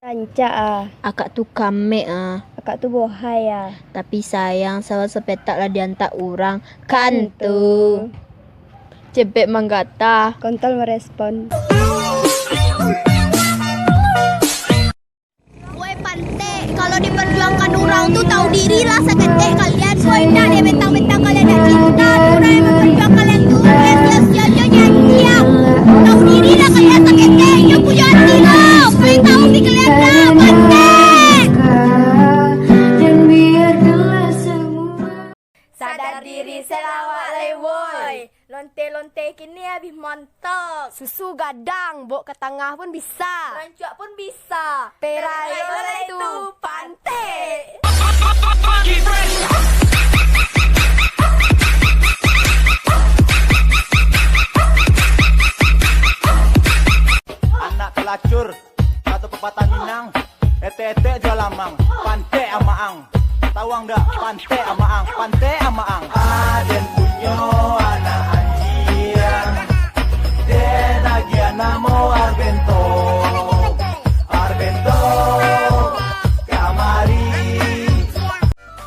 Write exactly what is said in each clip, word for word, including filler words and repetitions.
Rancak ah. Akak tu kamek ah. Akak tu bohai ah. Tapi sayang, sawan sapetak lah diantak urang. Kan tu. Cebek manggata. Kontol merespon. Woi pantek, kalau diperjuangkan urang tu, tahu diri lah saketek kalian. Woi, indak deh, bentang-bentang kalian nak cinta tu, urang yang memperjuangkan kalian tu, eh, sia-sia jo nyanyiang. Tahu diri lah kalian saketek, inyo punyo hati lo. Paling tahu di kalian dah, pantek. Sadar diri, selawak lai, woi. Lonte-lonte kini abih montok. Susu gadang, bok ka tangah pun bisa. Rancuak pun bisa. Perayo lai tu, pantek. Anak pelacur atau pepatah Minang, etek-etek jo lamang, pantek amaang. Tawang dak? Pantek amaang, pantek amaang. Aden punyo anak anjiang, den agiah namo Arbento. Arbento, kamari.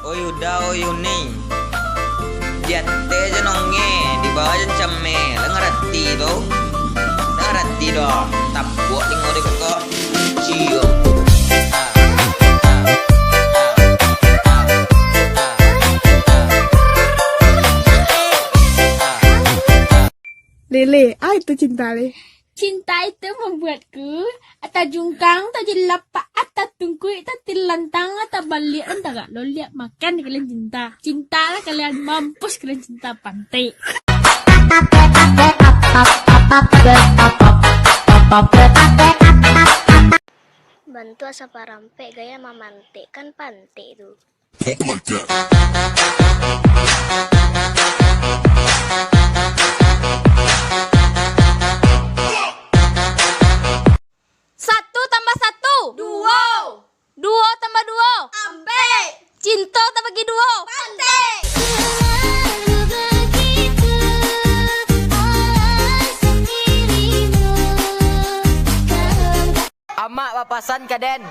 Oi Uda, oi Uni. Di ateh jan ongeh, di bawah jan cameh. Lah ngarati tu? Lah ngarati doh. Tapuak tingo di kok. Cium. Lele, ah itu cinta le. Cinta itu membuatku tajungkang, tajilapah, tatungkuik, tatilantang, tabaliak, tagak loliak, makan kalian cinta. Cintalah kalian, mampus kalian cinta, pantek. Bantuak saparampek gaya mamantek, kan pantek tu. Satu tambah satu. Duo. Duo tambah duo. Ampek. Cinto tabagi duo. Pantek. Amak bapasan ka den.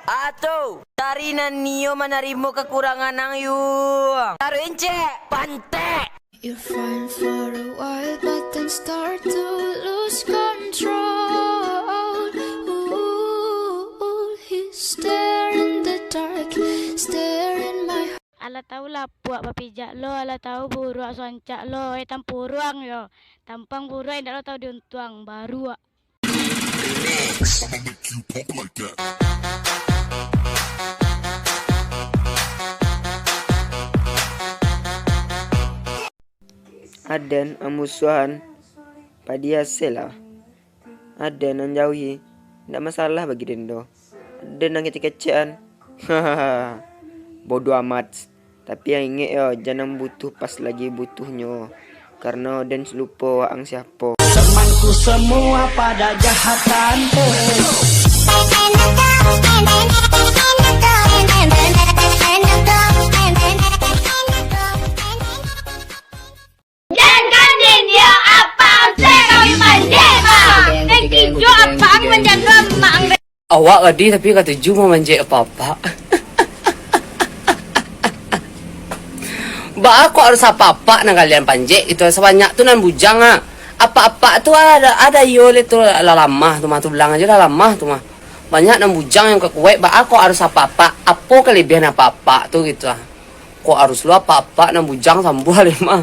Atu, cari nan nio manarimo kakurangan ang, Yung. Taruih incek, pantek. You're fine for a while, but then start to lose control. Ooh, he's there in the dark, staring my Alah tahu lapuak bapijak lo, alah tahu buruak soncak lo, eh, tampuruang yo. Tampang buruak indak lo tahu diuntuang, baruak. Aden amusuahan padiasai lah. Aden nan jauhi, ndak masalah bagi den doh. Aden nan kecek-kecekan, bodoh amat. Tapi yang ingek yo, jan nan butuh pas lagi butuhnyo, karano den lupo waang siapo. Temanku semua pada jahatan. Jangan den yo, apang se kami panjek, Bang. Neng kijo apang manjando amak. Awak gadih tapi katuju mamanjek apak-apak. Baa kok harus apak-apak nan kalian panjek gitu, sabanyak tu nan bujang ah. Apak-apak tu ada, ada iyo le tu lah lamah tu mah, tu bilang ajo lah lamah tu mah. Banyak nan bujang yang kuaik-kuaik, baa kok harus apak-apak, apo kalabiahan apak-apak tu gitu ah. Kok harus lo apak-apak nan bujang sambuah le mah.